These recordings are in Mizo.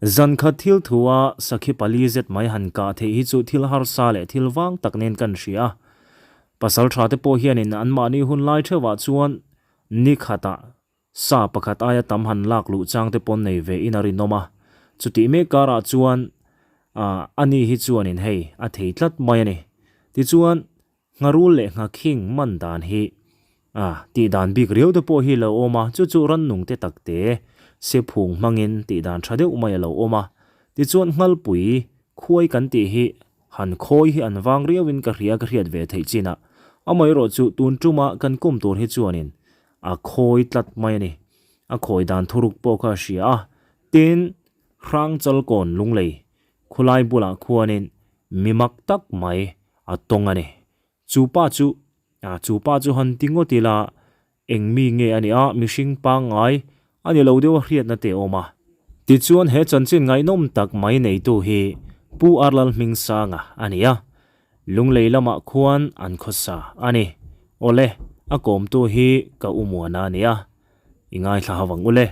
Zan khat thil thua sakhi pali zet mai han kah theih hi chu thil harsa leh thil vang tak nen kan hria a. Pasal tha te pawh hianin anmahni hun lai theuhah chuan ni khatah sa pakhat aia tam han lak luh chang te pawn nei ve in a rinawm a. Chutih mek karah chuan ani hi chuanin hei a thei tlat mai a ni. Tichuan Ngharul leh nghakhing man dan hi a tih dan bik riau te pawh hi lo awm a, chu chu rannung te tak te se phung hmangin tih dan tha deuh mai a lo awm a. Tichuan nghalpui khuai kan tih hi han khawi hi an vang riauin ka hria ka hriat ve theih chin a, amaherawh chu tun tuma kan kum tur hi chuanin a khawi tlat mai a ni. A khawi dan thuruk pawh kha a hria a, tin Hrangchalkawn Lunglei khulai bulah khuanin mi mak tak mai a tawng a ni. Chu pa chu, ah chu pa chu han ti ngawt ila eng mi nge a nih a, mihring pangngai a ni lo deuh a hriatna te a awm a. Tichuan he chanchin ngaihnawm tak mai neitu hi Pu Arlal Hmingsanga a ni a, Lunglei lamah khuan an khawsa a ni. Awle, a kawmtu hi ka u Muana a ni a, i ngaithla ho ang ule.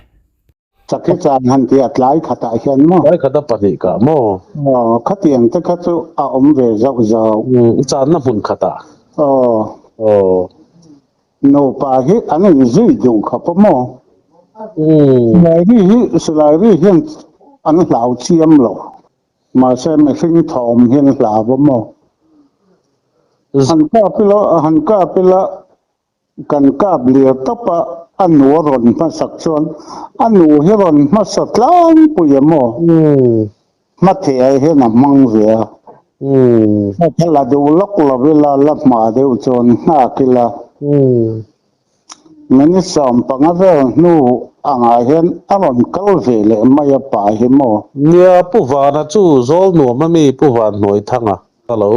Sakhi chan han ti a tlai khatah hian maw? Tlai khata pahnih kah maw? Aw, khatiang te kha chu a awm ve zauh zauh. Umm, channa hmun khatah. Aw. Aw. Nupa hi an inzui duh khawp a maw? Umm. Silai ri hi, silai ri hian an hlau chiam lo. Mahse mihring thawm hian hlau a maw? Han kap ila, han kap ila. Kan kap lir tawp a, a nu a rawn hmasak chuan a nu hi rawn hmasa tlangpui em aw? Hmatheh hian a hmang ve a. Hmatheh la duh lawk lo ila, la hma deuh chuan nghak ila. Minute 15 vel hnu angah hian a rawn kal ve leh mai a pa hi maw? Nia, Pu Vana chu zawl nuam a mi Pu Van Hnuaithanga. Ka lo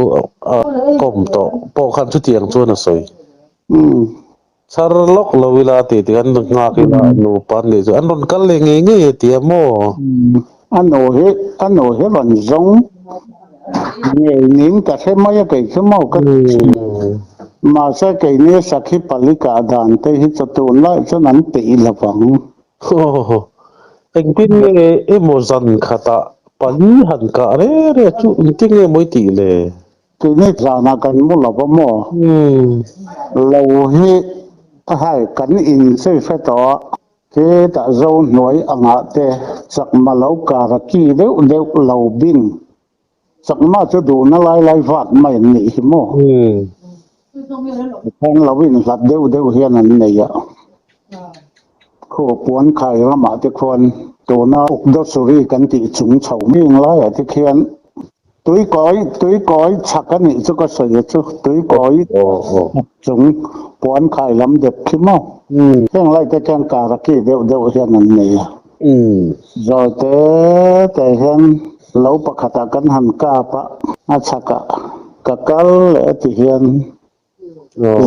kawm tawh pawh khan chutiang chuan a sawi. Chhar lawk lo ila tih tih an nghak ila nupa an nih chu an rawn kal leh ngei ngei a ti a maw? A nu hi a nu hi rawn zawng ngei niin ka hre mai a kei chu maw ka ti thin. Mahse keini sakhi pali kah dan te hi chu tunlai chuan an peih lo vang. Aw, engtin nge emaw zan khatah pali han kah re re chu engtin nge mawi tih le? Keini zanah kan mu lo va maw? Lo hi a hai kan inchei hre tawh a, hetah zo hnuai angah te chakma lo kar a ki deuh deuh lo bing chakma chu duhna lai lai vak mai an nih hi maw? Khan lo inhlat deuh deuh hian an nei a, khu puan khai ramah te khuan tuna Ukdawsuri kan tih chung chho hming laiah te khian tuikawi tuikawi chhak a nih chu ka sawi a chu tuikawi chhak chung puan khai lam dep khi maw? Heng lai te khian karaki deuh deuh hian an nei a, zawi te te hian Lo pakhatah kan han kap a, a chhakah ka kal leh a ti hian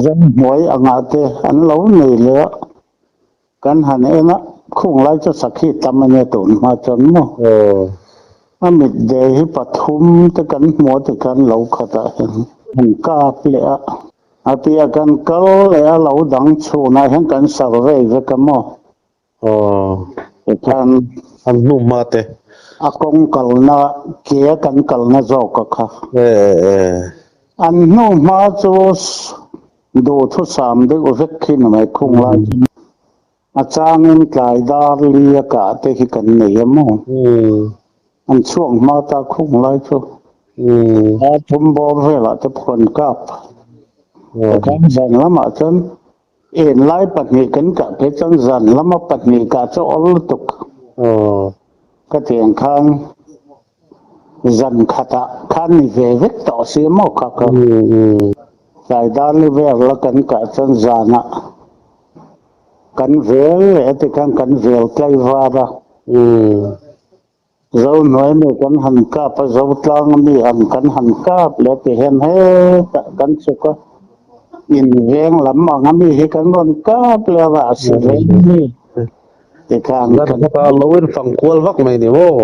zam hnuai angah te an lo nei leh a, kan han en a, khung lai chu sakhi tam a nia tun hma chuan maw? A mit de hi pathum te kan hmu a ti khan lo khatah hian han kap leh a, a tia kan kal leh a lo dang chhunah hian kan survey vek a maw? Aw. Tikhan. An hnu hma te. A kawng kalna ke a kan kalna zawk a kha. E e e. An hnu hma chu duhthusam deuh vek khi ni mai khung lai chu. A changin tlai dar li a kah te hi kan nei a maw. An chhuak hma ta khung lai chu. Dar thum bawr velah te pawh an kap. Tikhan zan lamah chuan En lai pahnih kan kah phei chuan zan lama pahnih kah chu awl lutuk. Ka ti ang khan zan khatah khan ni ve vek tawh si maw kha ka. Tlai dar li vel la kan kah chuan zanah kan vel leh a ti khan kan vel tlaivar a. Zo hnuai mi kan han kap a, zo tlang mi ang kan han kap leh ti hian hetah kan chhuk a, in veng lam ang a mi hi kan rawn kap leh a, rah si veng mi tikhan kan kan khatah lo in fang kual vak mai ni maw?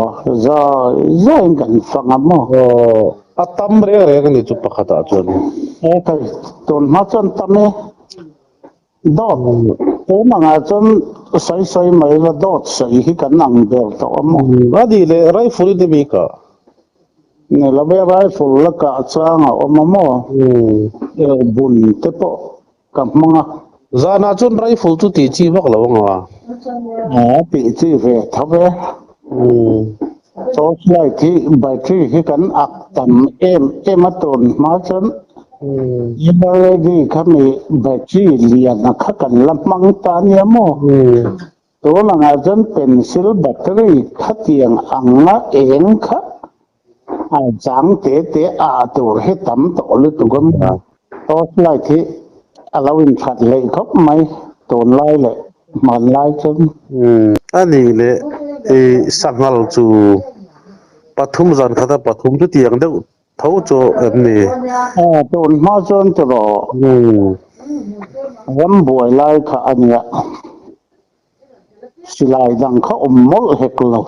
Aw, zawi zawiin kan fang a maw? Aw, a tam reng reng a ni chu pakhatah chuan. E kai, tun hma chuan tam e. Dawt, tun angah chuan. sawi sawi mai la dawt sawi hi kan ang ber tawh a maw? A nih leh rifle in emi kah? Ni lo e, rifle la kah chang a awm a maw? El bun te pawh ka hmang a. Zanah chuan rifle chu tih chi vak lo anga. A tih chi ve tho e. Torchlight hi battery hi kan ak tam em em a tun hma chuan LED kha mi battery lian a kha kan la hmang ta nia maw? Tun angah chuan pencil battery khatiang anga eng kha a zang te te ah tur hi tam tawh lutuk a maw? Torchlight hi a lo inthat hleih khawp mai tunlai leh hmanlai chuan. A nih leh i sanghal chu pathum zan khata pathum chutiang deuh tho chu em ni? Aw tun hma chuan tiraw ram buai lai kha a nia. Silai dang kha awm mawlh hek lo.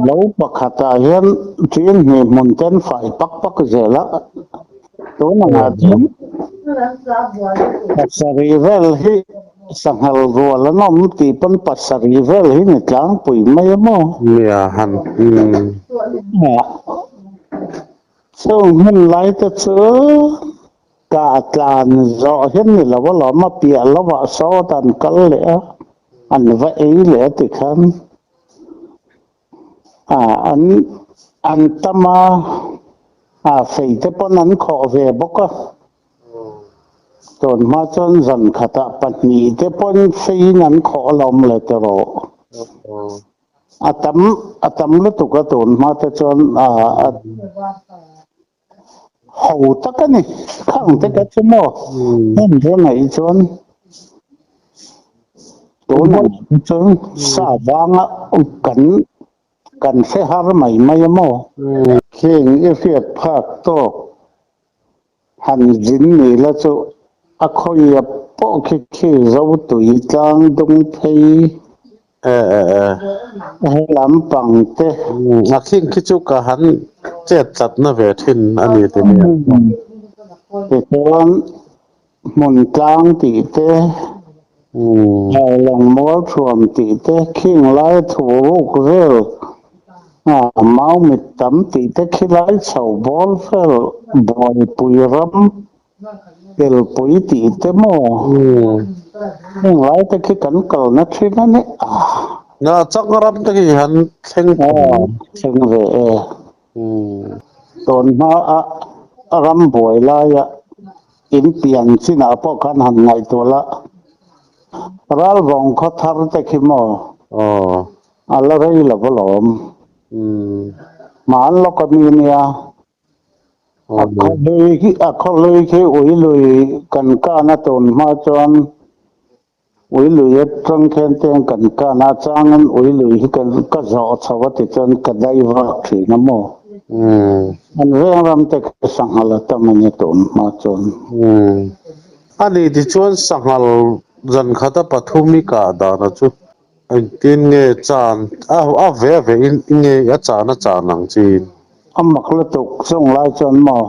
Lo pakhatah hian ṭin hnih hmun ten fai pak pak zel a, tun angah chuan pasarih vel hi sanghal rual an awm tih pawn pasarih vel hi ni tlangpui mai a maw? Nia han. Chung hmun lai te chu Ka tlan zawh hian ni lo alawm a piah lovah sawt an kal leh a, an va ei leh a ti khan a an an tam a, a fei te pawn an khawh ve bawk a, tun hma chuan zan khatah pahnih te pawn feiin an khawh alawm le tiraw. A tam a tam lutuk a tun hma te chuan a Ho tak a ni. Khang te ka chu maw? Hmun te ngaih chuan tunah chuan sa vanga kan kan hre har mai mai a maw? Kheng i hriat phak tawk han zin ni la chu a khawia pawh khi khi zo tui tlang dung phei He lampang te. A khing khi chu ka han chet tlatna ve thin a ni ti nia. Tichuan hmun tlang tih te, Hailawng mual thuam tih te, khing lai thu ruk vel, mau mit tam tih te khilai chho bawl vel buaipui ram Pelpui tih te maw? Heng lai te khi kan kalna thin a ni a. Na chak ram te khi han thleng thei. Aw thleng ve e. Tun hma a ram buai laia in pian chinah pawh khan han ngaihtuah la. Ralvawng khaw thar te khi maw? A la rei lo alawm. Hmaan lawk a mi nia. A khawhlui khi a khawhlui khi ui lui kan kan a tun hma chuan ui lui atang khian tiang kan kan a changin ui lui hi kan ka zawh chho a ti chuan ka dai vak thin a maw. An veng ram te khi sanghal a tam a ni tun hma chuan. A ni tichuan sanghal zan khata pathum i kah dan a chu Engtin nge chan a a ve a ve in nge a chan a chan ang chin. A mak lutuk chung lai chuan maw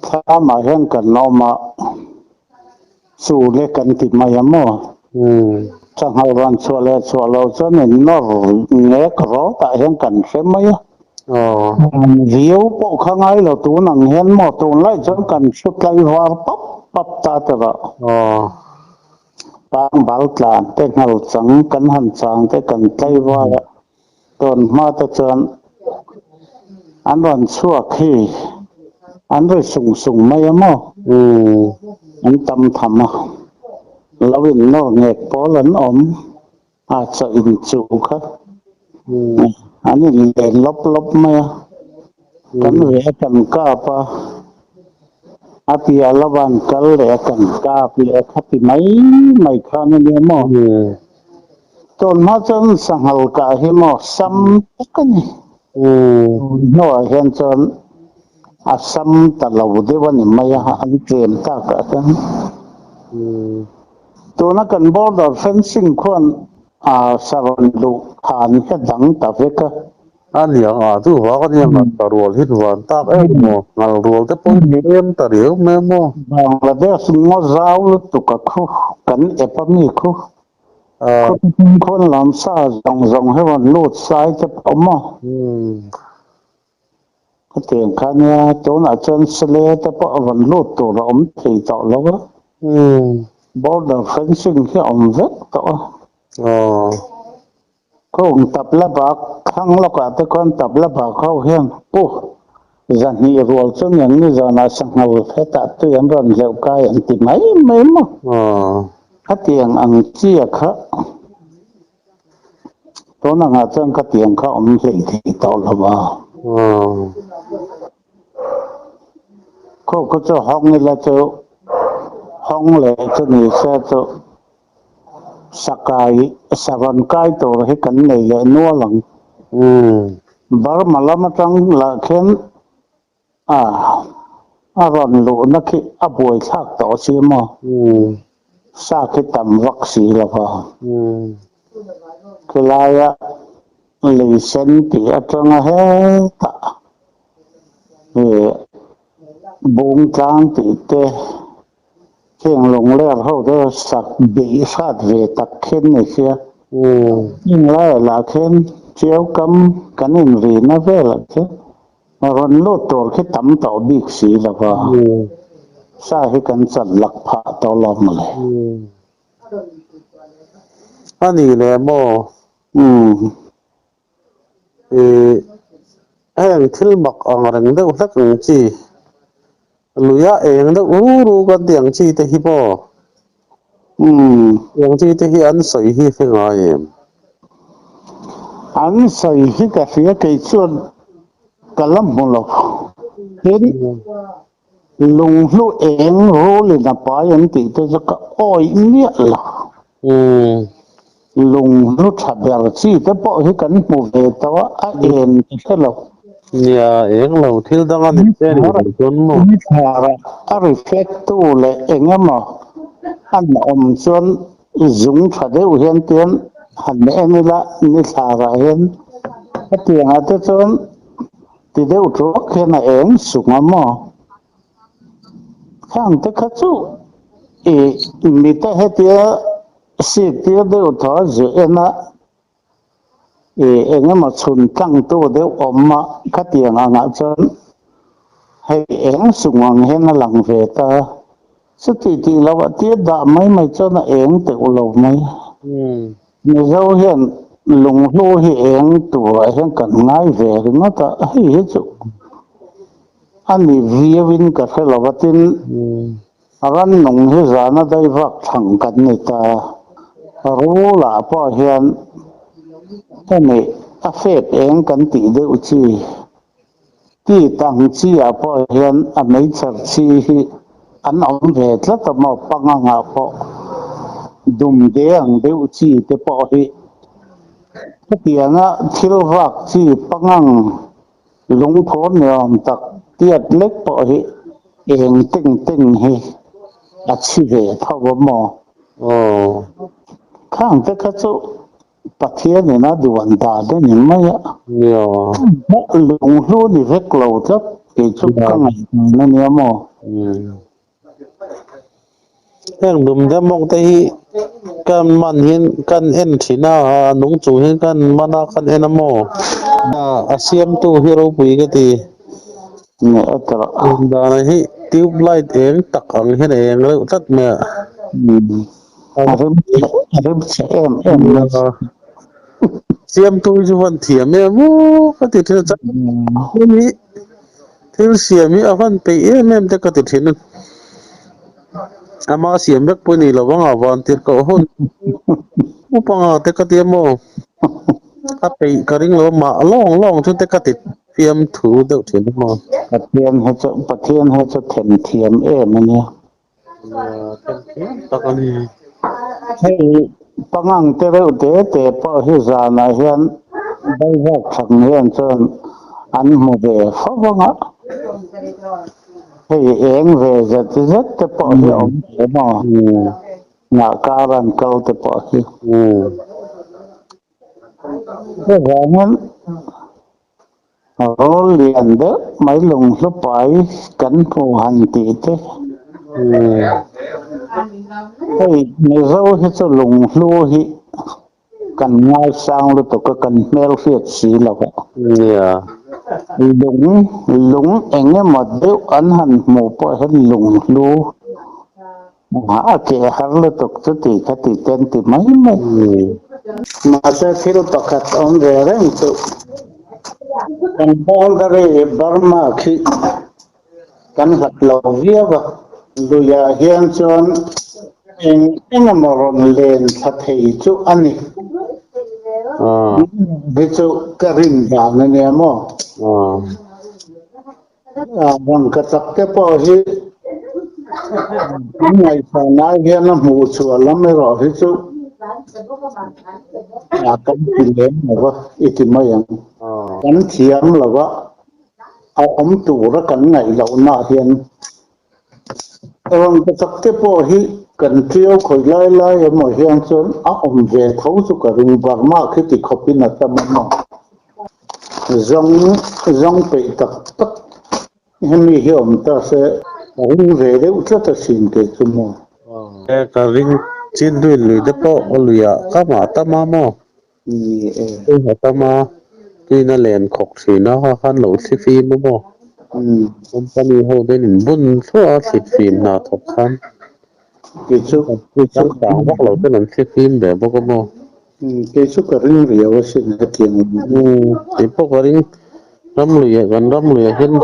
thlamah hian kan awm a, chu le kan ti mai a maw? Sanghal rawn chhuah leh chhuah loh chuan in nawr ngek rawtah hian kan hre mai a. Viau pawh kha ngai lo tun ang hian maw tunlai chuan kan hru tlaivar pap pap ta tawh. Pangbal tlan te nghal chang kan han chang te kan tlai var a, tawn hma te chuan an rawn chhuak hi an ri sung sung mai a maw? An tam tham a, lo in nawr ngek pawl an awm a, chaw in chuh kha an in len lawp lawp mai a, kan ve a kan kap a. A piah lova an kal leh a kan kap leh a khati mai mai khan a nia maw? Tun hma chuan sanghal kah hi maw sam tak a ni. Tun hnuah hian chuan a sam ta lo deuh a ni mai a, an tlem takah hian. Tuna kan border fencing khuan a sa rawn luh khan hi a dang ta vek a. A niang a chu vak a nia ngal ta rual hi van tak em maw ngal rual te pawh hi tlem ta riau mai maw. Bangladesh ngaw zau lutuk a khu kan ep a mi khu khu khawn lam sa zawng zawng hi rawn lut sai te pawh maw. Khatiang kha nia tunah chuan sele te pawh a rawn lut tur a awm thei tawh lo a. Border fencing hi a awm vek tawh a. Khung tabla bak thlang lawkah te khuan tabla bak ho hian pu zahnih rual chu niang nizanah sanghal hetah tui an rawn hleuh kai an ti mai mai maw? Khatiang ang chia kha tun angah chuan khatiang kha awm hlei thei tawh lo a. Khaw khu chu hawng ila chu hawng leh chu ni se chu. Sakai, sa rawn kai tur hi kan nei leh nual ang. Burma lam atang lah khian a a rawn luhna khi a buaithlak tawh si maw? Sa khi tam vak si lo va. Khilai a lei sen tih atanga hetah ih bungtlang tih te Heng lawngler ho te sak beih hrat ve tak khen ni sia. Heng laiah lah khen chiau kam kan inrina velah khen rawn lut tur khi tam tawh bik si lo va, sa hi kan chan lak phah tawh lo mawle. A ni leh maw? Ih, heng thil mak ang reng deuh hlek ang chi, luia eng deuh ru ru kan tih ang chi te hi maw? Eng chi te hi an sawi hi hre ngai em? An sawi hi ka hria kei chuan ka la hmu lo. Tin, lunghlu eng rulin a pai an tih te chu ka awih miah lo. Lunghlu tha ber chi te pawh hi kan hmu ve tawh a, a en ka hre lo. Nia, eng lo thil dang a ni che ni lo chuan maw? Ni thar a reflect tu leh eng emaw an awm chuan zung tha deuh hian tian han en ila ni thlarah hian hetiangah te chuan Ti deuh tuak hian a eng sung a maw? Khang te kha chu i mita hetia sik tir deuh thaw a zeh en a, i eng emaw chhun tlang tu deuh awm a, khatiang angah chuan hei eng sung ang hian a lang ve ta. Chuti tih loh a tir dah mai mai chuan a eng teuh lo mai. Mizo hian lunghlu hi eng turah hian kan ngai ve ringawt a, hei hi chu a ni viauin ka hre lo va, tin rannung hi zana dai vak thlang kan ni ta. Rulah pawh hian hemi a fep eng kan tih deuh chi Ti tang chi ah pawh hian a meichher chi hi an awm ve tlat a maw pangang ah pawh dum de ang deuh chi te pawh hi hetianga thil vak chi pangang lungphur ni awm tak tiat lek pawh hi eng teng teng hi a chhi ve tho a maw. Khang te kha chu Pathian in a duan dan a ni mai a. Lunghlu ni vek lo tlat kei chu ka ngaihdan a nia maw? Heng dum demawk te hi kan man hian kan en thin a, a nung chung hian kan man a kan en a maw? A siamtu hi ropui ka ti. Dana hi tube light eng tak ang hian a eng reuh tlat mai a. A rem a rem chhe em em mai. Siamtu hi chu van thiam em aw ka ti thin a chuan hi thil siam hi a van peih em em te ka ti thin a ama siam vek pawh ni lo ang a van tirh koh hun upanga te ka ti a maw a peih ka ring lo mah lawng lawng chu te ka ti fiamthu deuh thin a maw. Pathian hi chu Pathian hi chu themthiam em a nia. Hei pangang te reuh te te pawh hi zanah hian Baivak thlang hian chuan an hmu ve fo vang a, hei eng ve zet zet te pawh hi a awm ve maw? Ngah kar an kal te pawh hi. Chuvangin. Rawl lian deuh mai lunghlu pai kan hmu han tih te. Hei Mizo hi chu lunghlu hi kan ngaisang lutuk a, kan hmel hriat si lo a. Lung lung eng emaw deuh an han hmuh pawh hian lunghlu A keh har lutuk chu tih kha tih te an ti mai mai. Mahse thil pakhat awm ve reng chu kan boundary Burma khi kan hlat lo viau a, luiah hian chuan eng eng emaw rawn len thla thei chu a ni. Hi chu ka rin dan a nia maw? Rangka chak te pawh hi an ngaihsan ai hian a hmuh chhuah lam erawh hi chu a kan ti lem lo va i ti mai ang. Kan thiam lo va, a awm tura kan ngaih lohnaah hian rangka chak te pawh hi kan ṭiau khawi lai lai emaw hian chuan a awm ve tho chu ka ring. Burma khi ti khawpin a tam a maw? Zawng zawng peih tak tak hemi hi awm ta se ka ring ve deuh tlat asin kei chu maw. E ka ring chin lui lui te pawh a luiah ka mah tam a maw? Ni e. Tuiah tam a, tuina len khawk thin a kha khan lo thli fim a maw? Company ho ten in bun thluah a thlit fim hna thawk khan. Kei chu kei chu changkang vak lo ten an thli fim ve bawk a maw? Kei chu ka ring riau asin hetiang in. Kei pawh ka ring ram luiah kan ram luiah hian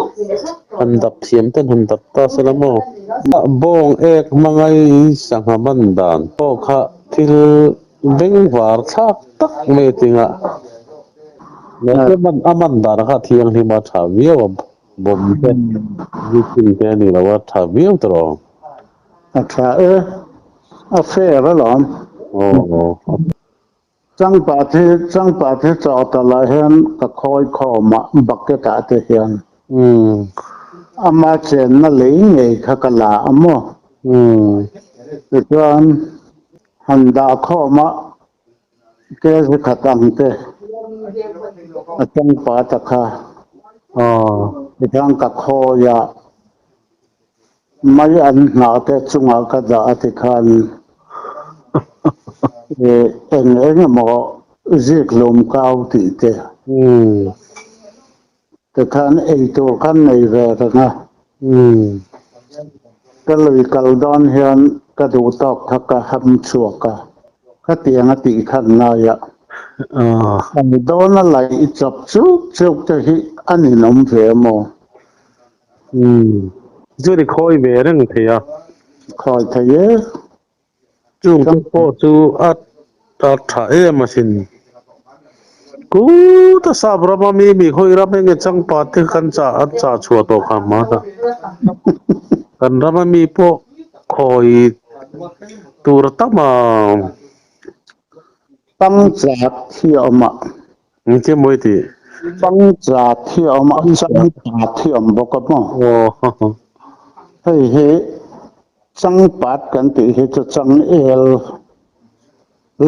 han dap thiam ten han dap ta se la maw? Bawng ek hmangai sangha man dan pawh kha thil bengvar thlak tak mai a tinga. Mahse a man dan kha a thianghlim a tha viau a. Bawm te victim te a ni lo a tha viau ta rawh. A tha e, a fair alawm. Aw. Changpat hi changpat hi chaw talah hian ka khawi khawm a bucket ah te hian. Ama chenna lei ngei kha ka la a maw? Tichuan han dah khawm a Kg khat ang te a changpa ta kha tikhan ka khawi a, mai an hnah te chungah ka dah a tikhan eng eng emaw zik hlum kau tih te tikhan eitur khan nei ve reng a. Ka lui kal dawn hian ka duh tawk kha ka ham chhuak a, khatiang a tih khan ngai a. An dawn a laih chawp chuk chuk te hi a ninawm ve maw? Chuan i khawi ve reng thei a. Khawi thei e. Chung te pawh chu a tha em asin. Kuta sap rama mi mi khawi ram enge changpa te kan chah an chah chhuah tawh kha hma ta. Kan rama mi pawh khawi tur a tam a. Pangchat hi a awm a. Engche mawi tih? Pangchat hi a awm a, changpat hi a awm bawk a maw? Hei hi Changpat kan tih hi chu changel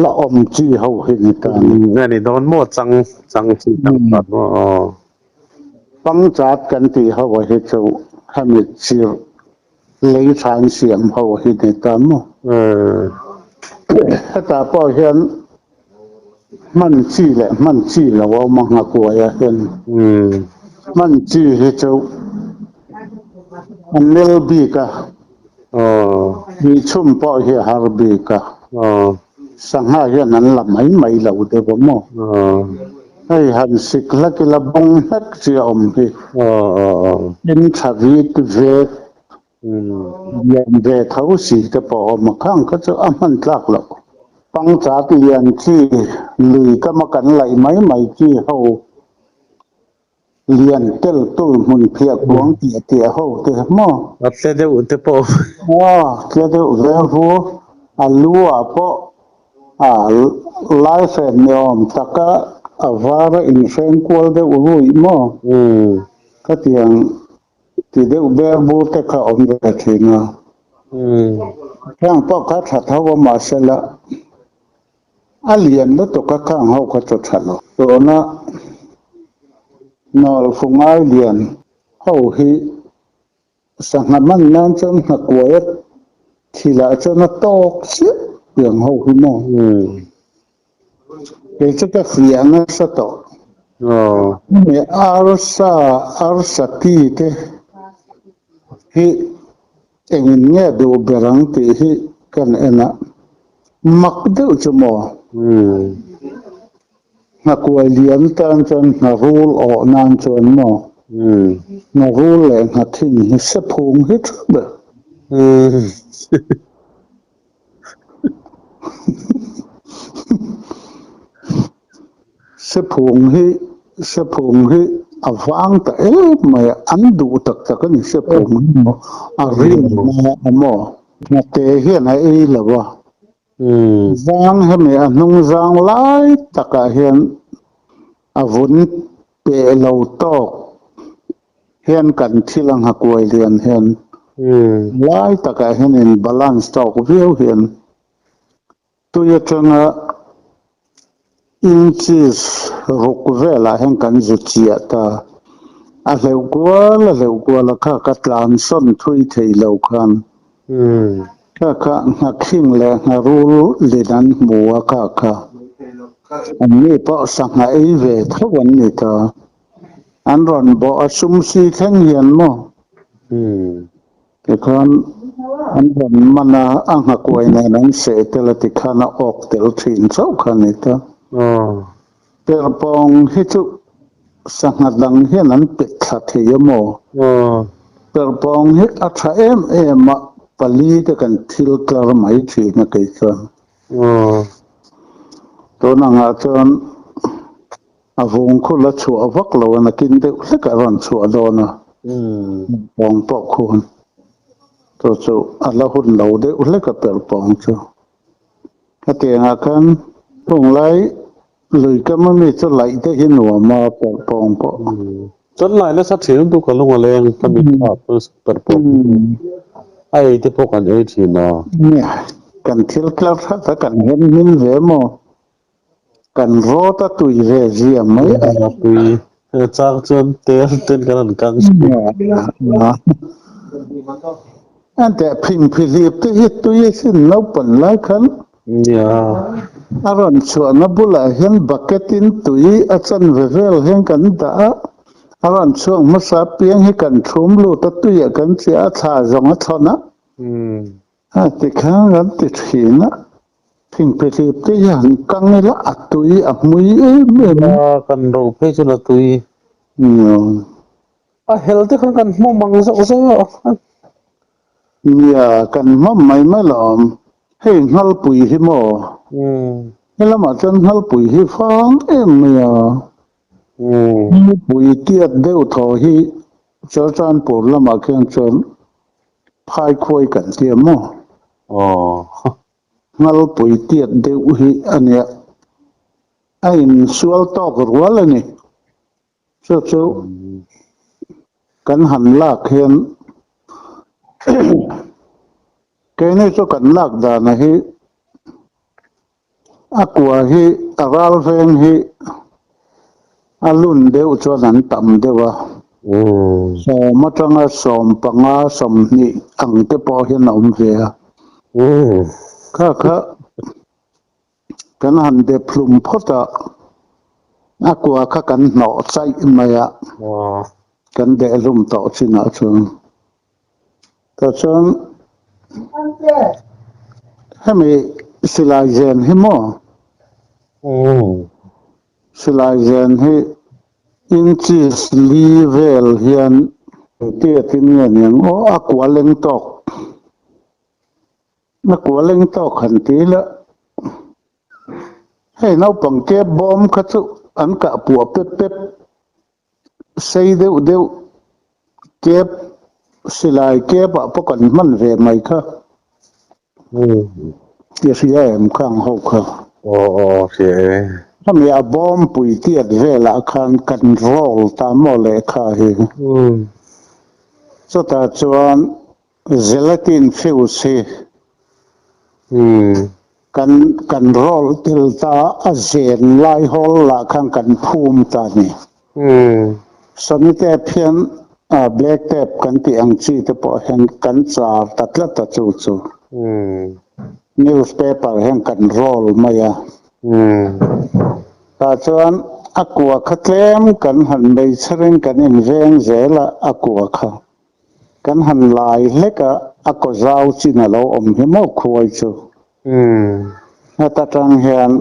la awm chi ho hi ni ta a ni. A ni dawn maw chang chang chi changpat maw aw. Pangchat kan tih ho hi chu hemi chirh lei than siam ho hi ni ta maw. Hetah pawh hian hman chi leh hman chi lo a awm a nghakuaiah hian hman chi hi chu a nel bik a, hnih chhum pawh hi a har bik a, sangha hian an la mai mai lo deuh a maw? Hei han sik hlek ila bawng hlek chi a awm hi, en tha vit vek Lian ve tho si te pawh awm a khang kha chu a hman tlak loh. Pangchat lian chi lui kama kan laih mai mai chi ho lian tel tul hmun phiah kuang tiah tiah ho te maw? A tle deuh te pawh. Aw, tle deuh ve hu. A lu ah pawh a lai hren ni awm taka a var a inhreng kual deuh ruih maw? Khatiang Ti deuh ber bur te kha awm ve thin a. Khang pawh kha tha tho a mahsela a lian lutuk a khang ho kha chu tha lo. Tuna Nawlfungai lian ho hi sangha man nan chuan nghakuai a thilah chuan a tawk chiah piang ho hi maw? Kei chu ka hria nasa tawh. Hemi arsa, arsa ti te hi engin nge duh ber ang tih hi kan en a, mak deuh chu maw? Nghakuai lian tan chuan ngharul awh nan chuan maw? Ngharul leh nghathing hi sephung hi tha ber. Sephung hi sephung hi a vang ta em mai a, an duh tak tak a ni sephung hi maw a rim a maw nghate hian a ei lo a, zang hemi a hnung zang lai takah hian a vun peh lo tawk hian kan thil a nghakuai lian hian lai takah hian in balance tawk viau hian tui atanga inches ruk velah hian kan zu chiah ta. A hleuh kual a hleuh kual a kha ka tlan sawn thui thei lo khan kha kha nghakhing leh ngharul lin an hmu a kha kha an ni pawh sangha ei ve tho an ni ta. An rawn bawh a sum si thleng hian maw? Tikhan an rawn man a, a nghakuai nen an seh tel a tikhan a awk tel thin chauh kha a ni ta. Perhpawng hi chu sangha dang hian an pet thla thei a maw? Perhpawng hi a tha em em a, pali te kan thil tlar mai thin a kei chuan. Tun angah chuan A vung khu la chhuah vak lo a, nakin deuh hlek a rawn chhuah dawn a, pawng pawh khuan chu chu a la hun lo deuh hlek a perh pawng chu. Hetiangah khan hunglai lui kam ami chu laih te hi nuam a perh pawng pawh. Chuan lai nasa thin lutuk a lung a leng ka mit kha perh pawng a ei te pawh kan ei thin a. Nia, kan thil tlar that a kan hem hmin ve maw? Kan rawt a tui ve zia mai a. Tui chang chuan tel ten kan han kang thin. Enteh phingphi hlip te hi tui a sin naupang lai khan. Nia. A rawn chhuahna bulah hian bucket in tui a chan ve vel hian kan dah a, a rawn chhuak hmasa piang hi kan thlum lut a tuiah kan chiah a thla zawng a thlawn a. A tikhan kan ti thin a. Thingphihlip te hi han kang ila a tui a hmui em em a. A kan ro phei chuan a tui. A hel te khan kan hmawm ang zawk zawk a. Nia, kan hmawm mai mai lo awm. Hei Nghalpui hi maw? He lamah chuan Nghalpui hi fang em mai a. Nghalpui tiat deuh thaw hi Churchandpur lamah khian chuan Phaikhuai kan ti a maw? Nghalpui tiat deuh hi a nia. A insual tawk rual a ni. Chu chu kan han lak hian keini chu kan lak dana hi a kua hi a ral veng hi a lun deuh chuan an tam deuh a. Sawm atanga 15, 20 ang te pawh hian a awm ve a. Kha kha kan han dep hlum phawt a, a kua kha kan hnawh chaih mai a, kan deh hlum tawh chinah chuan. Tah chuan hemi silai zen hi maw? Silai zen hi inches li vel hian engtiatin nge niang aw a kua leng tawk a kua leng tawk han ti ila hei naupang kep bawm kha chu an kah puah pep pep sei deuh deuh kep silai kep ah pawh kan hman ve mai kha. I hria em khang ho kha? Aw aw hria e. Khami a bawm pui tiat velah khan kan roll ta maw lehkha hi. Chutah chuan gelatin fuse hi kan kan roll tel ta a zen lai hawl lah khan kan phum ta ni. Sony tape hian black tape kan tih ang chi te pawh hian kan char ta tlat a chu chu. Newspaper hian kan roll mai a. Tah chuan a kua kha tlem kan han mei chharin kan inveng zel a, a kua kha kan han lai hlek a, a kaw zau chin a lo awm hi maw khuai chu. Heta tang hian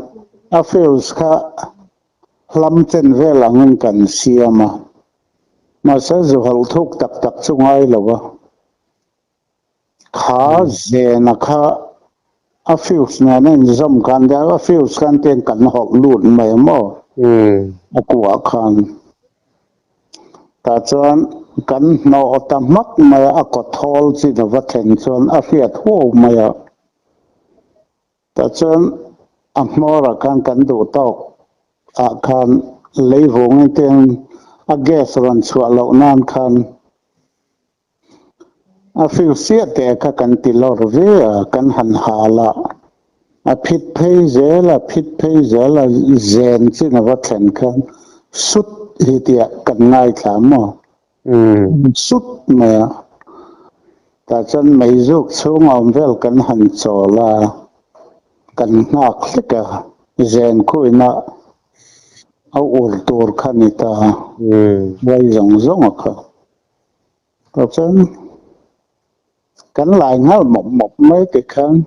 a fuse kha Hlam chen vel angin kan siam a, mahse zu hawlh thuk tak tak chu ngai lo a. Kha zena kha a fuse nen a inzawm khan tia a fuse khan tiang kan hawlh lut mai a maw a kuah khan. Tah chuan kan hnawh ta hmak mai a, a kaw thawl chin a va thlen chuan a hriat huau mai a. Tah chuan a hmawrah khan kan duh tawk ah khan lei vungin te a gas rawn chhuah loh nan khan a fuse chiah teh kha kan ti lawr ve a, kan han hal a, a phit phei zel a, phit phei zel a, zen chin a va thlen khan sut hi tiah kan ngaithla maw? Sut mai a, tah chuan meizuk chhung awm vel kan han chawl a, kan nghak hlek a, zen khuina a ur tur kha ni ta, uai zawng zawng a kha. Tah chuan kan lai nghal mawp mawp mai tikhan.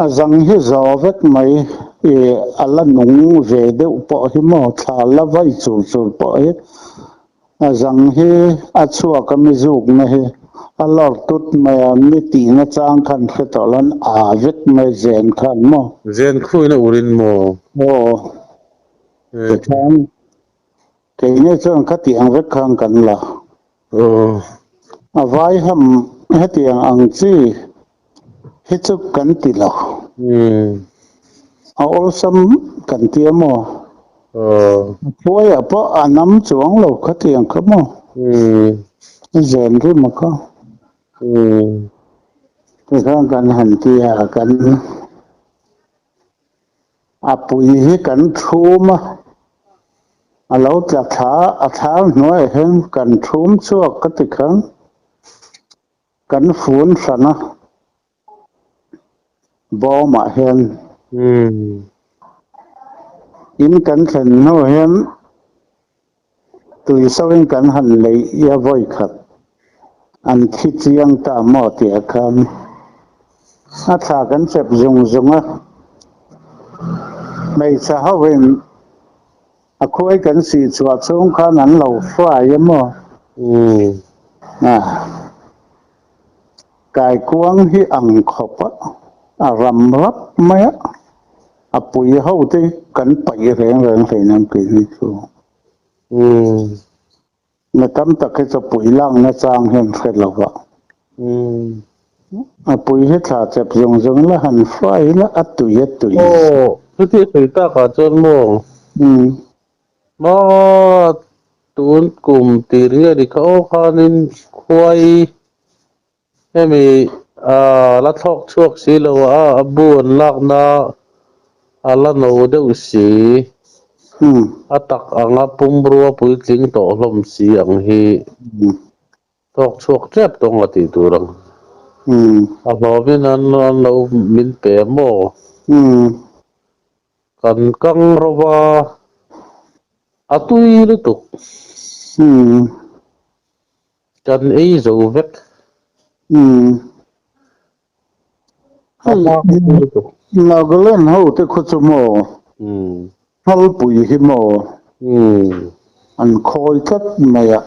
A zang hi zo vek mai i a la nung ve deuh pawh hi maw thla la vai chur chur pawh hi a zang hi a chhuak a mi zukna hi a lawr tut mai a mi tihna chang khan hre tawh lo an a vek mai zen khan maw. Zen khuin a urin maw? Aw tikhan keini chuan khatiang vek khan kan la. A vai ham hetiang ang chi hi chu kan ti lo. A awlsam kan ti a maw? A phuaiah pawh a nam chuang lo khatiang kha maw? A zen rim a kha. Tikhan kan han ti a, kan A pui hi kan thum a, a lo tla thla a thlar hnuaiah hian kan thum chhuak ka ti khan kan fun hran a, bawmah hian in kan thlen hnu hian tui soin kan han leih ia vawi khat an thi chiang ta maw tih khan a thla kan chep zung zung a, hmeichhe hoin a khuai kan sih chhuah chhung khan an lo fry a maw? Kaikuang hi ang khawp a, a ram rap mai a. A pui ho te kan paih reng reng hleinem kei ni chu. Mi tam tak hi chu pui lakna chang hian hre lo va. A pui hi thla chep zawng zawng la han fry la a tui a tui. Aw, chuti sawi takah chuan maw? Maw, tun kum tir nge ni kha aw khanin khuai Hemi la thlawk chhuak si lo a, a bu an lakna a la no deuh si. A tak anga pumrua puitling tawh hlawm si ang hi thlawk chhuak tep tawng a tih tur ang. A hlawmin an lo min pe maw? Kan kang ro va, a tui lutuk. Kan ei zo vek. Umm. A hma ka hmu lutuk. Nagaland ho te khaw chu maw? Umm. Nghalpui hi maw? Umm. An khawi tlat mai a.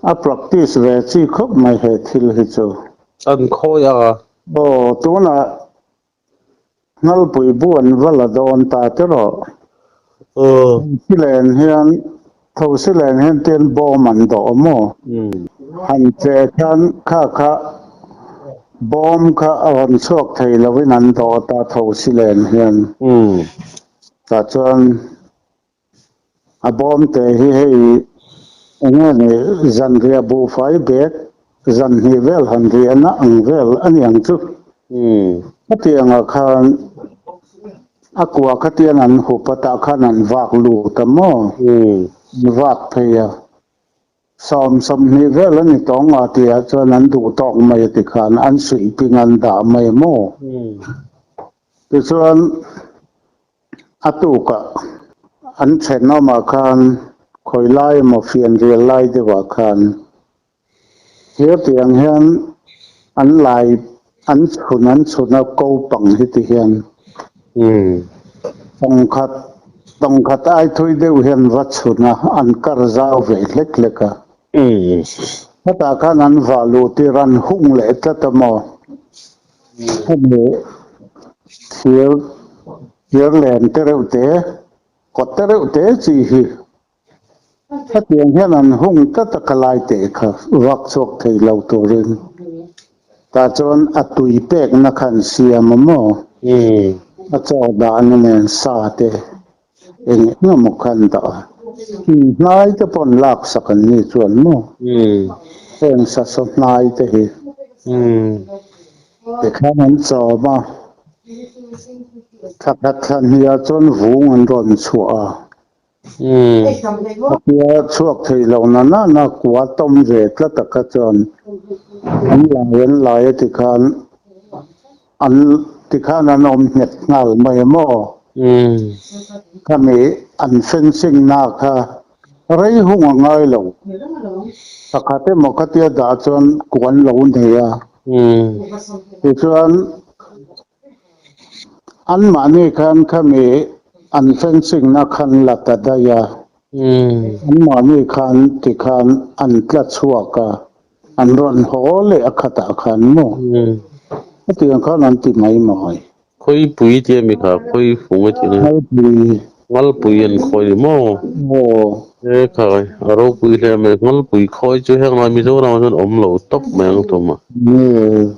A practice ve chi khawp mai he thil hi chu. An khawi a. Aw, tunah Nghalpui bu an va la dawn ta tiraw? Thosi len hian thosi len hian tin bawm an dawh a maw? Han che khan kha kha bawm kha a rawn chhuak thei lovin an dawh ta thosi len hian. Tah chuan A bawm te hi hei eng nge ni zanriah buhfai bag zan hnih vel han riahna ang vel a ni ang chu. Hetiangah khan A kua khatian an hup a tah khan an vak lut a maw? An vak phei a. 20 vel a ni tawh nga tihah chuan an duh tawk mai a tikhan an suih ping an dah mai a maw? Tichuan a tukah an thenawmah khan khawi lai emaw fianrial lai deuhah khan Hetiang hian an lai an chhun an chhun a ko pang hi ti hian tawngkhat tawngkhat ai thui deuh hian va chhun a an kar zau ve hlek hlek a. Hetah khan an vah luh tir an hung leh tlat a maw? Hemi thir thir len te reuh te kawt te reuh te chi hi Hetiang hian an hung tlat a ka lai teh kha vak chhuak thei lo turin tah chuan a tui pekna kha an siam a maw? A chaw dahna nen sa te eng eng emaw kha an dah a, hnai te pawh an laksak an ni chuan maw? Heng sa saw hnai te hi tikhan an chawm a, thla khat thla hniah chuan vung an rawn chhuah a. Khatia chhuak thei lo na na na kua tawm ve tlat a kha chuan an lai an lai a tikhan an tikhan an awm nghet nghal mai a maw? Khami an fencing na kha rei hung a ngai lo. Pakhat emaw khatia dah chuan kuan lo nei a. Tichuan Anmahni khan khami an fencing na khan la ta daih a, anmahni khan tikhan an tla chhuak a, an rawn haw leh a khatah khan maw? Hetiang khan an ti mai mai. Khawipui tih a mi kha, khawi fung a tih nge? Ngalpui. Ngalpui an khawi maw? Aw. E khai, a ropui hle mai. Ngalpui khawi chu heng lai Mizoram ah chuan awm lo tawp mai ang tum a. Nge.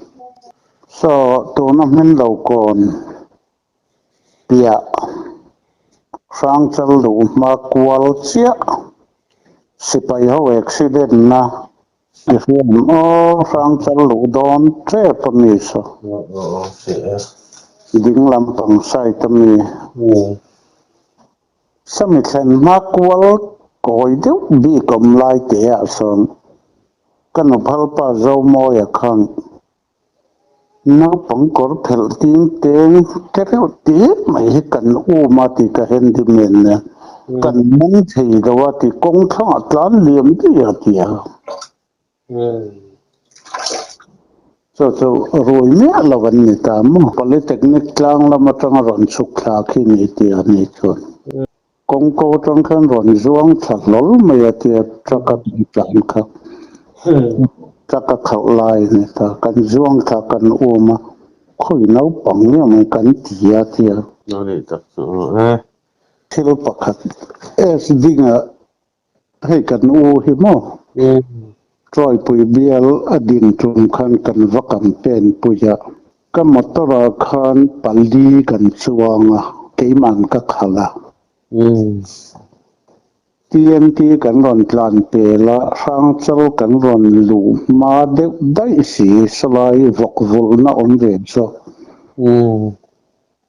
Saw tuna hmin lo kawn piah Hrangchal duh hma kual chiah sipai ho accident na i hriam aw Hrangchal luh dawn tep a mi saw ding lampang side a mi sawmi thlen hma kual kawi deuh bik awm lai te ah sawn ka nuphalpa Zomawia khan Naupang kawr phelh ting teng te reuh tih mai hi kan um a tih ka handyman nen kan meng thei lo a tih kawng thlangah tlan liam daih a ti a. Chu chu rui miah lo an ni ta maw? Polytechnic tlang lam atanga rawn chhuk thla khi ni ti a ni chuan kawngko atang khan rawn zuang thla hlawl mai a tia truck a kan tlan kha. Truck a khalh lai a ni ta. Kan zuang thla kan um a, khawi naupang nge mai kan ti a tia. A nih tak chu e. Thil pakhat S-dinga Hei kan u hi maw? Tawipui bial a din tum khan kan va campaign pui a, ka motor ah khan pali kan chuang a, keiman ka khalh a. TNT kan rawn tlan pel a, Hrangchal kan rawn luh hma deuh daih si, sawlai vawk vulhna awm ve chu.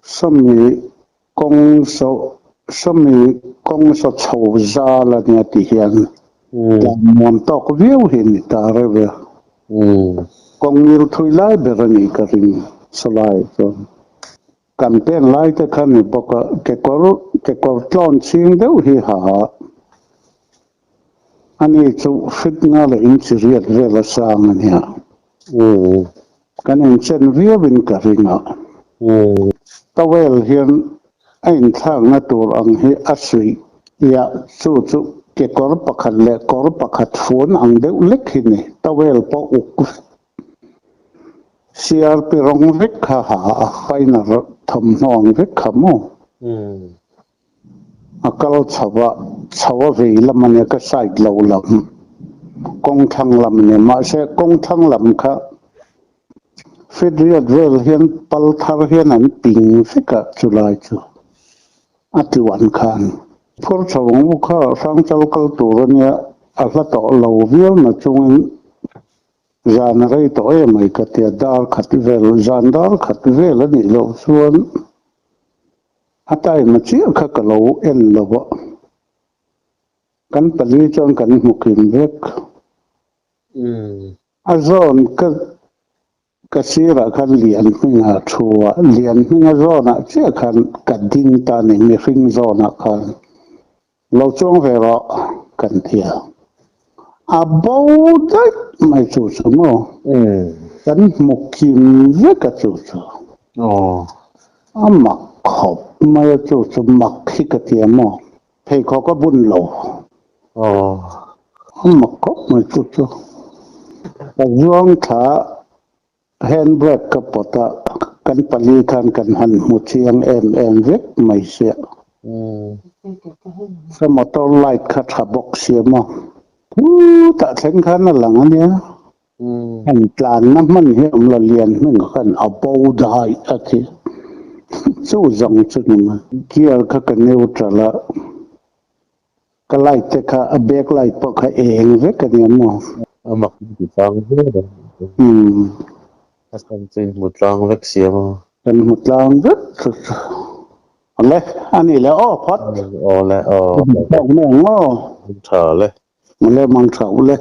Sawmi Kawng saw sawmi kawng saw chho zal a nia tih hian tlan nuam tawk viau hi a ni ta reuh e. Kawng ngil thui lai ber a nih ka ring sawlaiah chuan. Campaign lai te kha ni bawk a, kekawr kekawr tlawn chhing deuh hi ha a. Ani chu fit nga leh inchi riat vel a sang a nia. Kan inchen viauin ka ring a. Towel hian a inthlakna tur ang hi a suih ia, chu chu kekawr pakhat leh kawr pakhat fun ang deuh lek hi ni. Towel pawh uk vek. CRP rawng vek kha ha a, paina thawmhnaw ang vek kha maw? A kal chho a, chho a vei lam a nia ka side lo lam, kawng thlang lam a nia mahse kawng thlang lam kha fedriat vel hian pal thar hian an ping vek a chulai chu a tluan khan phur chho ang u kha Hrangchal kal tur a nia a hla tawh lo viau na chungin zan a rei tawh em mai ka tia dar khat vel zan dar khat vel a nih loh chuan. A time chiah kha ka lo en lo a, kan pali chuan kan hmu kim vek. A zawn ka ka sirah khan lian hminga thu a, lian hminga zawnah chiah khan ka ding ta a ni, mihring zawnah khan. Lo chuang ve rawh kan ti a, a bo daih mai chu chu maw? Kan hmu kim vek a chu chu. A mak khawp mai a chu chu mak hi ka ti a maw? Pheikhawk a bun lo. A mak khawp mai chu chu. Ka zuang thla Handbrake ka pawt a, kan pali khan kan han hmu chiang em em vek mai sia. Ka motor light kha tha bawk sia maw? Khutah thleng khan a lang a nia. Han tlanna hman hi a awm lo, lian hming khan a bo dai a ti. Chu zawng chu ni mai. Gear kha ka neutral a, ka light te kha a back light pawh kha eng vek a nia maw? A mak in ti tlang viau lo. A sam chu in hmu tlang vek sia maw? Kan hmu tlang vek chu chu. Awle, a nih le aw phawt. Awle aw. Tawk mai ang aw. Tha le. Awle mang tha ule.